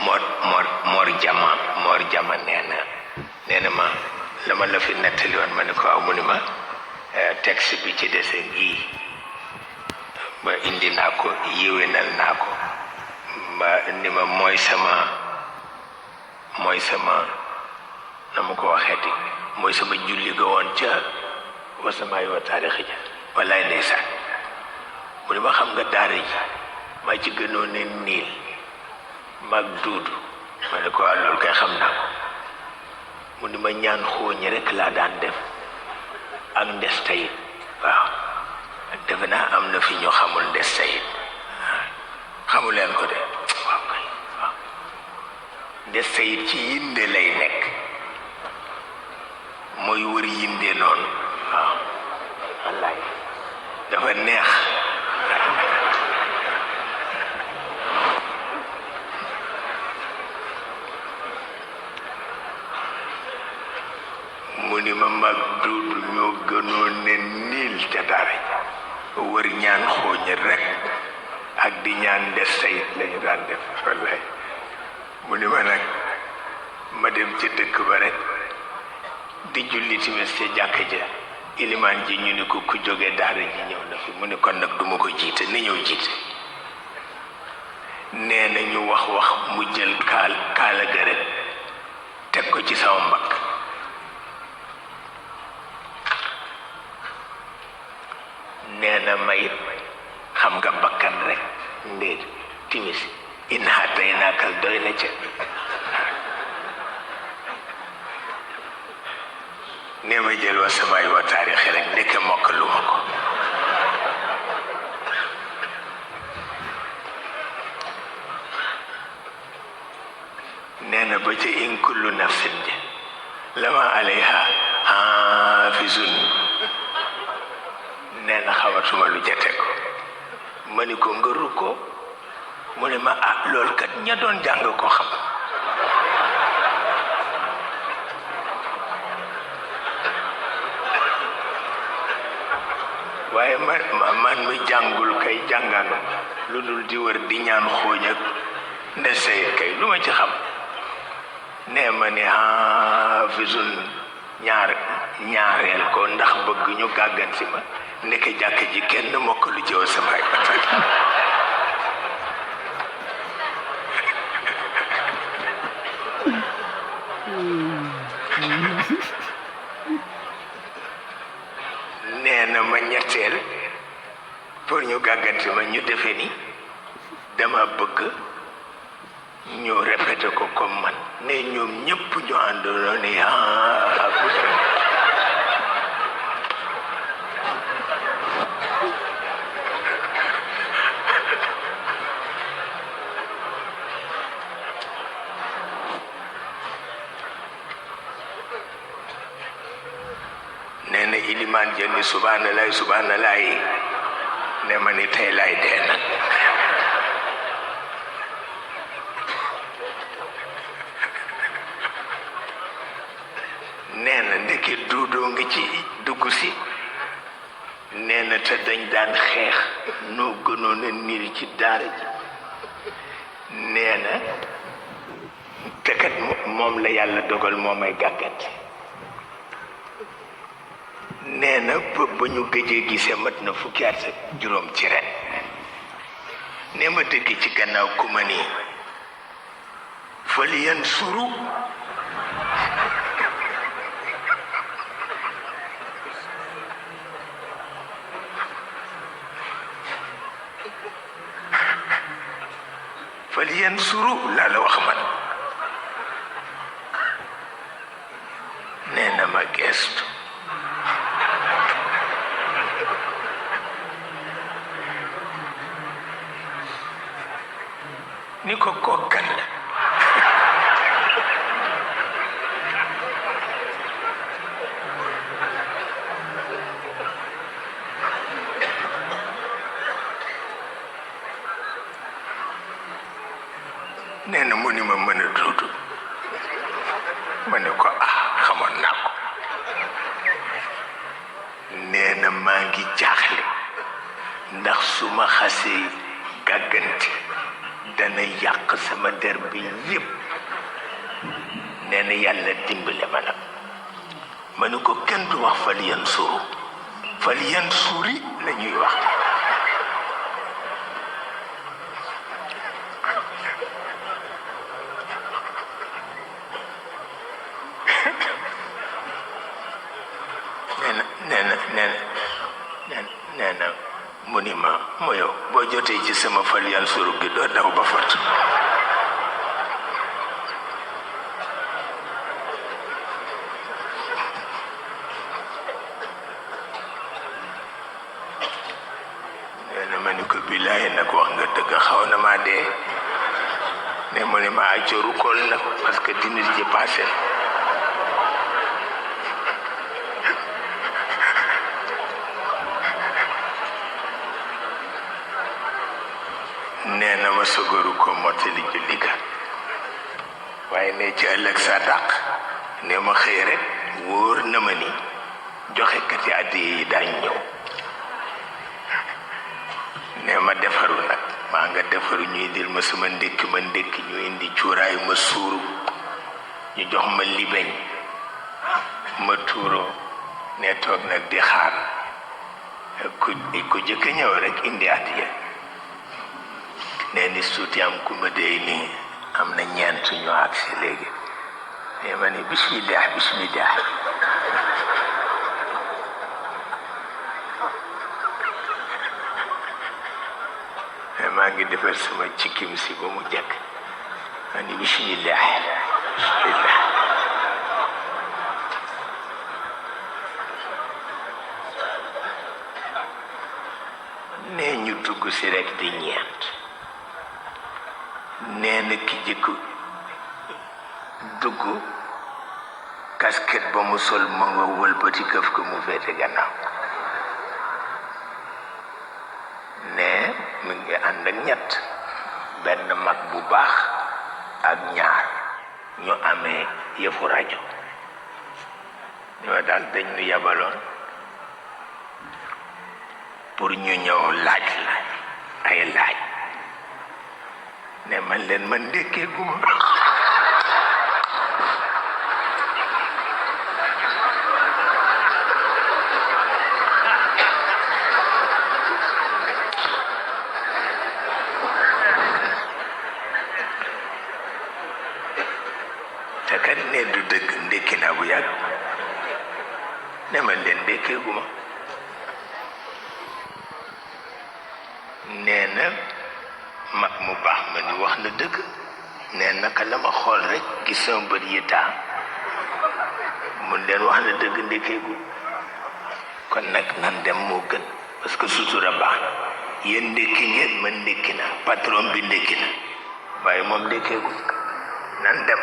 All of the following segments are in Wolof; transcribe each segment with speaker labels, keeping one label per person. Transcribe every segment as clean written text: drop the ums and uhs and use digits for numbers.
Speaker 1: mor jama nee na ma la ma la fi nettali woon ma ne ko aw mu ni ma texte bi ci dese ngii ma indi naa ko yéwénal naa ko ma ni ma mooy sama na ma ko waxeeti mooy sama julli ga woon ca wasamaay wa taarixi ja wallaay ndeysaan mu ni ma xam nga daara ji maa ci gënoon ne niil mag duudu ma ne ko loolu kay xam naa ko mu ni ma ñaan xooñi rek laa daan def ak ndes tayit waaw defe naa am na fi ñu xamul ndes tayit xamuleen ko de waaw kay waaw ndes tayit ci yinde lay nekk mooy wër yinde noonu waaw wallaay dafa neex mu ni ma mag duudu ñoo gënoon ne niil ca dara wër ñaan xooñi rek ak di ñaan des sayit lañu daan def wallaay mu ni ma nag ma dem ca dëkk ba rek di julli timis ca jàkka ja ilimaan ji ñu ni ko ku jóge daara ji ñëw na fi mu ni kon nag duma ko jiite ni ñëw jiite nee na ñu wax mu jël kaala ga rek teg ko ci sama mbagg nee na mayit xam nga bakkan rek ndéet timis inaa tey naakal doy na ca nee ma jël wa samaay wa taarixi rek ndekke mokk lu ma ko nee na ba ca in kullu nafsin ja lama alayha haafizun nee na xamatuma lu jate ko ma ni ko nga rukkoo mu ne ma loolu kat ña doon jàng ko xam waaye man mi jàngul kay jàngaanu lu dul di wër di ñaan xooñ ak ndeseyit kay lu ma ci xam nee ma ni haafizun ñaareel ko ndax bëgg ñu gàgganti ma ndeke jàkk ji kenn mokk lu jëw samay batal nee na ma ñetteel pour ñu gàgganti ma ñu defe ni dama bëgg ñu répété ko comme man ne ñoom ñëpp ñu àndoon ni nee na ilimaan jëndi subhanallah ne ma ni tey lay dee nag nee na ndeke duudoo ngi ci dugg si nee na te dañ daan xeex noo gënoon a niir ci daara ji nee na te kat moom la yàlla dogal moo may gàggante nee na ba ñu gëjee gisee mat na fukki at ak juróom ci ren nee ma dëkk ci gannaaw ku ma nii fal yansuru laa la wax man nee na ma gestu ni ko kokkan la nee na mu ni ma mën a duudu ma ne ko xamoon naa ko nee na maa ngi jaaxle ndax su ma xasee gàgganti dana yàq sama der bi yépp. nee na yàlla dimbale ma nag ma ne ko kenn du wax fal yan suru fal yan suri la ñuy wax. nee na mu ni ma yow boo jotee ci sama fal yan suru gi doo daw ba fot. ma ni ko billaahi nag wax nga dëgg xaw na maa dee ne mu ni ma accoru kool nag parce que timis ji passé nee na ma sogoru ko mottali julli ga waaye ne ci ëllëg sa dàq ne ma xëy rek wóor na ma ni joxe kati àddiya yi daañ ñëw. ne ma defaru nag maa nga defaru ñuy dil ma sama ndékki ma ndékki ñu indi cuuraay ma suuru ñu jox ma libeñ ma tuuroo ne toog nag di xaar ku jëkk ñëw rek indi àddiya. nee ni suuti am ku ma dee nii am na ñeent ñu agsi léegi ne ma ni bismillah bismillah. maa ngi defar sama cikkim si ba mu jekk ma ni bismillah bismillah. nee ñu dugg si rek di ñeent. nee na ki jëkk dugg casquette ba mu sol ma nga wëlbati këf ko mu féete gannaaw. ne mi ngi ànd ak ñett benn mag bu baax ak ñaar ñu amee yëfu rajo ñoo daal dañ ñu yabaloon pour ñu ñëw laaj la ay laaj. ne man leen man ndékkee guma te kat ne du dëgg ndékki naa bu yàgg. ne man leen ndékkee guma. nee na mag mu baax ma ni wax na dëgg. nee naka la ma xool rek gis sama bët yi taa mun leen wax na dëgg ndékkeegu. kon nag nan dem moo gën parce que sutura baax na. yéen ndékki ngeen man ndékki na patron bi ndékki na waaye moom ndékkeegu nan dem.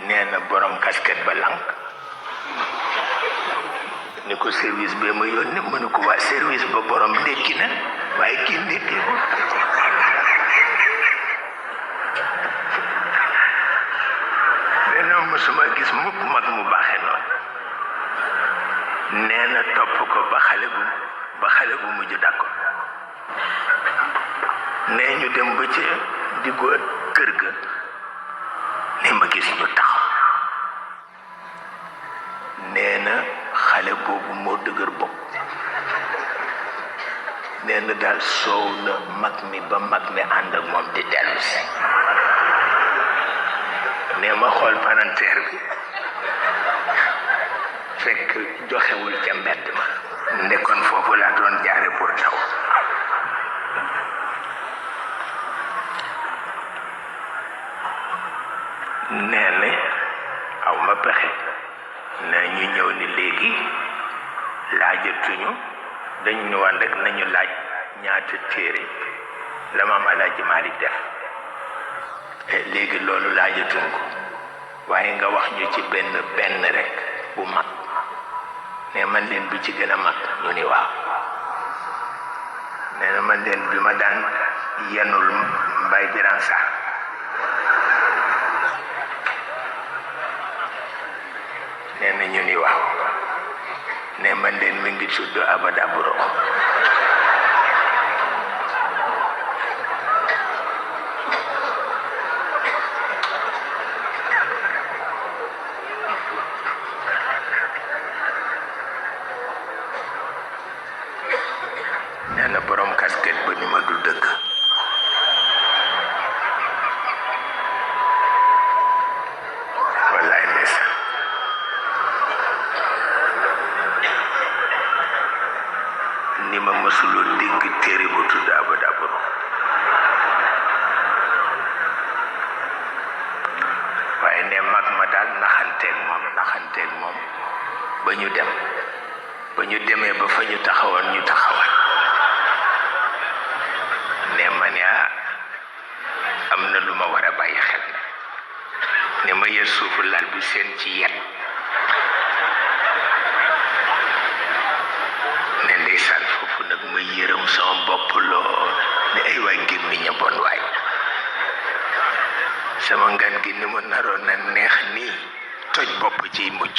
Speaker 1: nee na borom casquette ba lànk ni ko service bee ma yónni mu ne ko waa service ba borom ndékki na waaye kii ndékkeegu. mësuma gis mukk mag mu baaxee noonu. nee na topp ko ba xale bu mujj d'accord. nee ñu dem ba ca diggu kër ga ne ma gis ñu taxaw. nee na xale boobu moo dëgër bopp. nee na daal soow na mag mi ba mag mi ànd ak moom di dellu si. ne ma xool palanteer bi fekk joxewul ca mbedd ma ndekkoon foofu laa doon jaare pour taw. nee na aw ma pexe. nee ñu ñëw ni léegi laajatuñu dañ ñu wan rek nañu laaj ñaata téere la Maam Alaaji Maalik def. léegi loolu laajatuñ ko waaye nga wax ñu ci benn rek bu mag. ne man leen bi ci gën a mag ñu ni waaw. nee na man leen bi ma daan yenul Mbay Biraan Saar. nee na ñu ni waaw. ne man leen mi ngi tudd Abada Buro. naxanteeg moom ba ñu dem ba ñu demee ba fa ñu taxawoon ñu taxawaat ne ma ne am na lu ma war a bàyyi xel ne ma yër suufu lal bi seen ci yet ne ndeysaan foofu nag ma yërëm sama bopp loo ne ay waay gémmiñ a bon waay sama ngan gi ni mu naroon na neex nii toj bopp ciy mucc